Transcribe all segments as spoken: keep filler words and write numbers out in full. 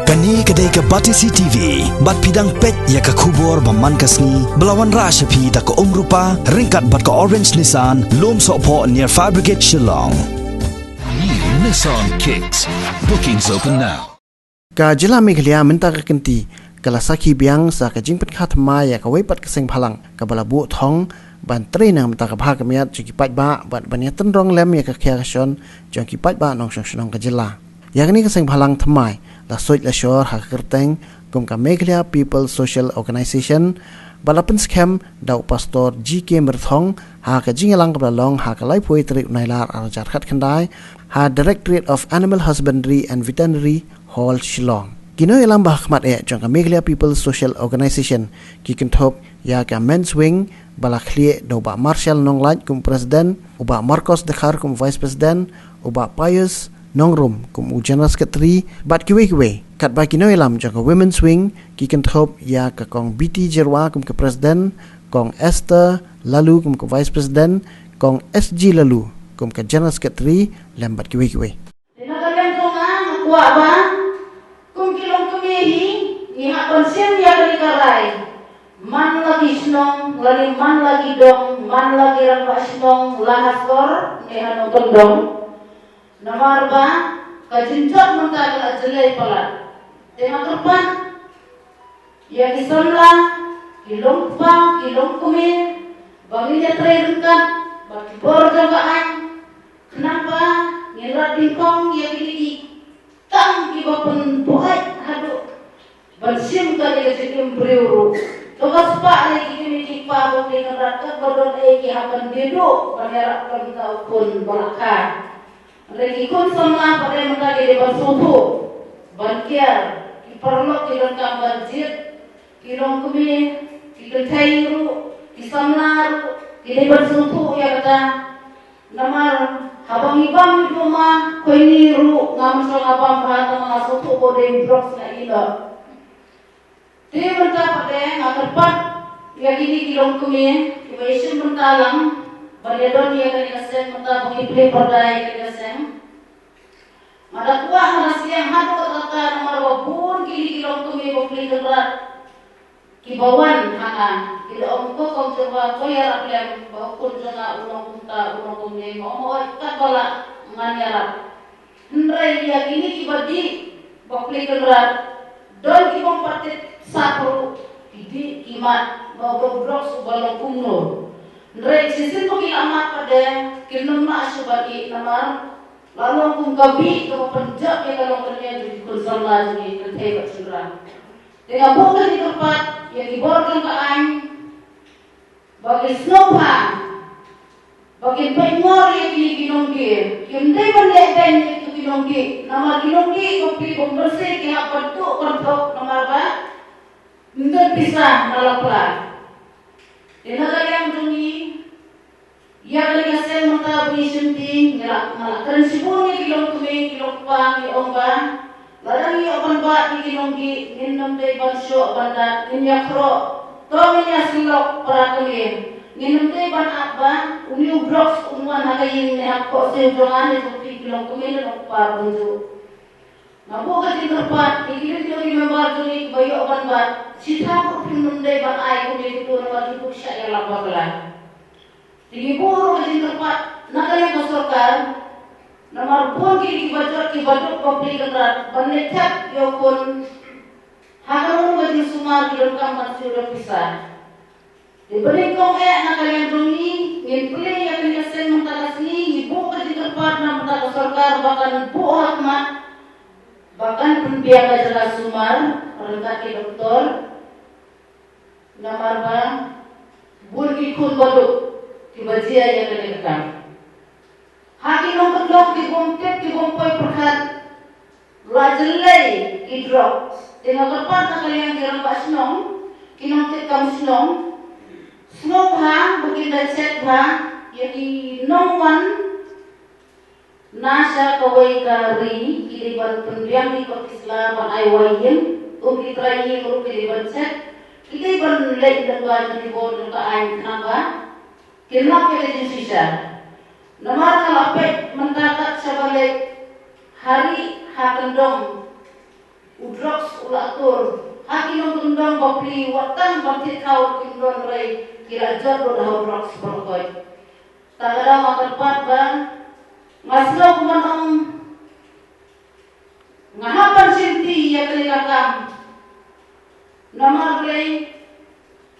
Kane ka dei ka Batesi T V, bad phi dang peit ïa ka khubor ba man ka sngi, ba la wanrah sha phi da ka Umrupa, ryngkat bad ka Orange Nissan, Lumsohphoh near Fire Brigade, Shillong. New Nissan Kicks. Bookings open now. Ka jylla Meghalaya mynta ka kynti ka la sakhi biang sa ka jingpynkha thymmai ïa kawei pat ka seng bhalang kaba la buh thong ban trei na ka bynta ka bha ka miat jong ki paidbah bad ban ïatynrong lem ïa ka khia ka shon jong ki paidbah nongshong shnong ka jylla. Ïa kane ka seng bhalang thymmai la suid la shor ha ka kyrteng kum ka Meghalaya People Social Organisation, ba la pynskhem da u Pastor G K Myrthong ha ka jingïalang kaba la long ha ka laiphew tarik u Nailar arhajar khatkhyndai ha Directorate of Animal Husbandry and Veterinary Hall, Shillong. Ki nongïalam ba ha khmat eh jong ka Meghalaya People Social Organisation ki kynthup ïa ka Men's Wing ba la khlieh da u Bah Marshall Nonglait kum u President, u Bah Marcos Dkhar kum u Vice President, u Bah Pius Nongrum kum u General Secretary, bad kiwei kiwei. Katba ki nongïalam jong ka Women's Wing ki kynthup ïa ka Kong B T Jyrwa kum ka President, Kong Esther Laloo kum ka Vice President, Kong S G Laloo kum ka General Secretary, lem bad kiwei kiwei. Te na ka liang jong nga, nga kwah ba kum ki longkmie hi, ngi hap ban shim ïa kane ka rai. Man la ki shnong, lane man la ki dong, man la ki rangbah shnong, la ha sor ne ha nongkyndong. Namar ba ka jingjot mynta ka la jyllei palat. Te nga kyrpad ïa ki samla, ki longkpa, ki longkmie, ba ngin ïatrei ryngkat bad ki bor jong ka aiñ. Khnang ba ngin rat dyngkhong ïa kine ki kam kiba pynbuaid haduh ban shim kane ka jingim briew ruh. To ka spah lei ki kmie ki kpa ba phi kynrad katba don ei ki hap ban die duh ban ïarap ka bynta u khun ba la kha. Hynrei ki khun samla pat mynta ki dei ban sngewthuh, ban kiar, ki paralok ki donkam ban jied, ki longkmie, ki kynthei ruh, ki samla ruh ki dei ban sngewthuh ïa kata. Namar haba ngi bam ïa u ma, khuini ruh nga mynshuwa nga bam bha tang nga sngewthuh ba u dei u drugs nga ïeh noh. Te mynta pat nga kyrpad ïa kine ki longkmie kiba ïashim bynta lang ban ïadon ïa kane ka seng mynta ba ngi plie pyrda ïa kane ka seng. Nga da kwah, nga da sngewsih haduh katta katta namar ba bun kine ki longkmie ba plie kynrad kiba wan ha nga ki da ong, ko Kong Jyrwa, ko ïarap lem ba u khun jong nga u long kumta u long kumne. Nga ong, oi, katba lah ngan ïarap. Hynrei ïa kine kiba dih ba plie kynrad, don kibym pat tip sap ruh, ki dih ki mad ba u dei u drugs uba long kumno. Hynrei shisien ba ki la mad pat de kim nym lah shuh ban ïeh namar la long kum ka bih kaba pynjot ïa ka longkynñiang jong ki khun samla jong ngi kynthei bad shynrang. Te nga buh ka jingkyrpad ïa ki bor jong ka aiñ ba ki sngewbha ba kin peit ngor ïa kine ki nongdie. Kim dei ban leh beiñ ïa kito ki nongdie namar ki nongdie ba plie bym pynshai ki hap ban tuh ban thok namar ba ym don pisa na la pla. Te na ka liang jong ngi, ïa kane ka seng mynta ba ngi shim ti, nga la, nga la kren shibun ïa ki longkmie ki longkpa, ngi ong ba lada ngi ïoh ban bat ïa ki nongdie, ngin nym dei ban shoh ban dat, ngin ïa khroh, to ngin ïa syllok para kmie. Ngin nym dei ban ap ba une u drugs un wan ha ka ïing ne ha khohsiew jong nga ne jong phi ki longkmie ne longkpa ruh. Nga buh ka jingkyrpad ïa kito ki member jong ngi kiba ïoh ban bat, shi thap ruh phim nym dei ban ai kumne kito namar kito ki shah ïalap bakla. Te ngi buh ruh ka jingkyrpad na ka liang ka sorkar, namar bun ki kiba jot kiba duk ba plie kynrad ban leit thep ïa u khun ha kano kano ka jingsumar ki donkam ban siew da pisa. Te ba nyngkong eh na ka liang jong ngi ngin plie ïa kane ka seng mynta ka sngi, ngi buh ka jingkyrpad na mynta ka sorkar ba kan buh ha khmat ba kan pynbiang ka jaka sumar ryngkat ki doktor. Namar ba bun ki khun baduk kiba jia ïa kane ka kam. Ha ki nongkyndong ki bym tip ki bym poi pyrkhat la jyllei ki drugs. Te nga kyrpad na ka liang ki rangbah shnong, ki nongtip kam shnong, sngewbha ba kin da check bha ïa ki nongwan na sha kawei ka ri, ki dei ban pynbiang ki kot ki sla ban ai wai ïing, um ki trai ïing ruh ki dei ban check, ki dei ban leit lyngba jong ki bor jong ka aiñ khnang ba kin lap ïa ka jingshisha. Namar nga la peit mynta kat shaba leit ha ri ha kyndong u Drugs u la tur ha ki nongkyndong bapli, wat tang ban thied thaw kim don, hynrei ki la jot lut ha u drugs baroh khoit. Tang ka daw nga kyrpad ba nga sngew kumba ong nga hap ban shimti ïa kane ka kam. Namar balei?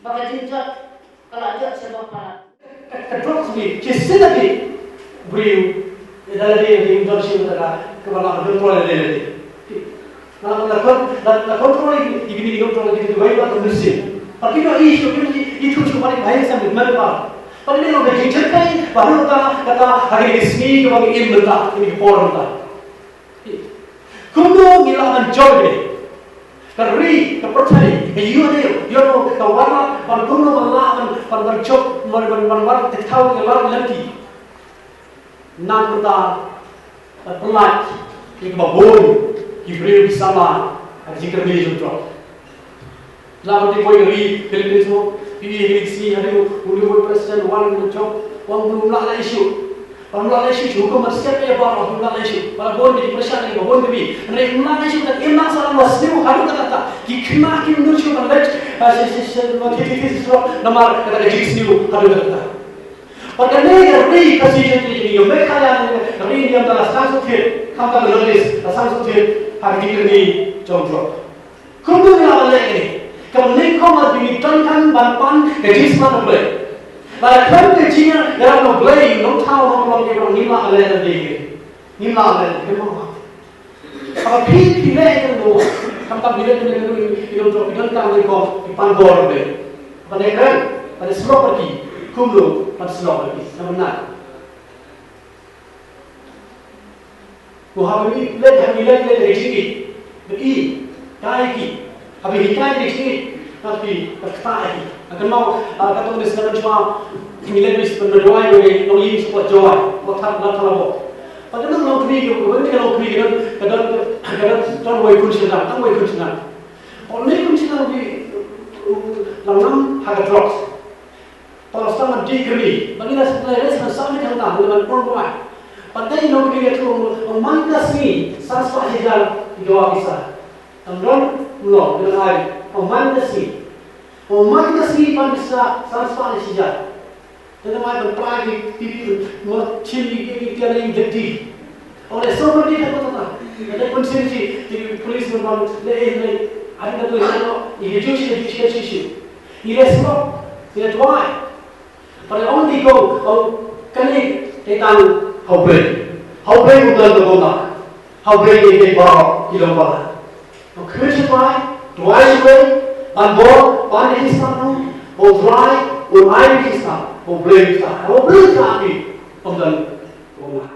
Ba ka jingjot ka la jot sha ba palat. Ka drugs ni shisien la ki briew. Ïa da la dei dei jot shisien da ka, ka ba la control ïa lade. La la kon la la control ïa ki, ïa ki ni control ïa ki, wei ba ka mynsiem. Ba ki no i shu ki i tu shu ba ni ba sam ni mer ba. Ba ni no ba ki jet kai ba ru ka ka ka ha ki sngi ka ba ki im mynta, ki por mynta. Kumno ngi lah ban jop ïa ka ri, ka pyrthei, ka ïoh ne ïoh ka warap ban kumno ban lah ban ban ban jop ban ban ban warap te thaw ka warap lynti. Nang mynta ka pynlait ïa ka ba bun ki briew ki samla ha ka jingkyrmen jong drug. La ban te poi ri Philippines mo, pi ri si hari u ni poi president wan jong wan belum lah la issue. Ban lah la issue hukum ban siap ya ba belum lah la issue. Ban bon di persian ni bon di. Ri lah la issue tak imang salam was ni haru kata kata. Ki kena ki menurut shu ban lek. Si si si si si si si namar kata ka jis ni haru kata kata. Ba kane ka ri ka si jin jin jin, ïa me ka ïa ri ïa ta la sang suthir, kham ka notice, la sang suthir ha ka jingkyrni jong drug. Kumno ngi la ban leh kane? Ka mut ngi kum ar ngi donkam ban pan ka jingsma na Blei. Ba la khlem ka jingïarap na Blei, nongthaw nongpynlong ïa ngi la ban leh kane. Ngi la ban leh kane. Haba phi phi leh ïa kano, khamtam phi leh ïa kano, ïa kano, ïa kano, ïa kano, ïa kano, ïa pan bor ïa. Ban leh kren, ban leh slok ïa ki, kumno ban slok ïa ki, namar na. Ko haba phi leh, haba phi leh, leh ïa ki, ba i, kai ïa ki, haba hi kai ïa ki, ba phi, ba kata ïa ki. Akan mau, ah, kata ni sekarang cuma, phi leh bis ban berdoa ïa ki, nong ïing support joy, ko thap lat thap abo. Ba ka nang nongkri ka, ba ka nongkri ka don, ka don, ka don tang wei kun shnong, tang wei kun shnong. Ba wei kun shnong ki, uh, lang nang ha ka drugs. Ba la stang man dei kri, ba ngi la stang res man sa mi thang tang, man pon pon. Ba dei nongkri ka tu, man ka sngi, san spah hajar ki dawa pisa. Tang don, mlo, ngi la ai, man ka sngi. Man ka sngi, pan pisa, san spah hajar. Te namar ban prai ki, ki, ki, mo, chin ki, ki, ki, ki, ki, ki, ki. O le so mo ni ta ko ta. Te pun sin si, ki, police mo ban, le, eh, le, adi ta tu, no, i, ki, ju, shi, shi, shi, shi. I le so, i le tuai. But I only go, o, kani, te tang, how brave. How brave mo ta ko ta. How brave ki, ki, ba, ki, lo, ba. Ba khmih sha duwai, duwai sha Blei, ban bor, ban ïa ki sngap, u duwai, u ai ïa ki sngap, u Blei u sngap, u Blei u sngap ïa ki, ym don u ma.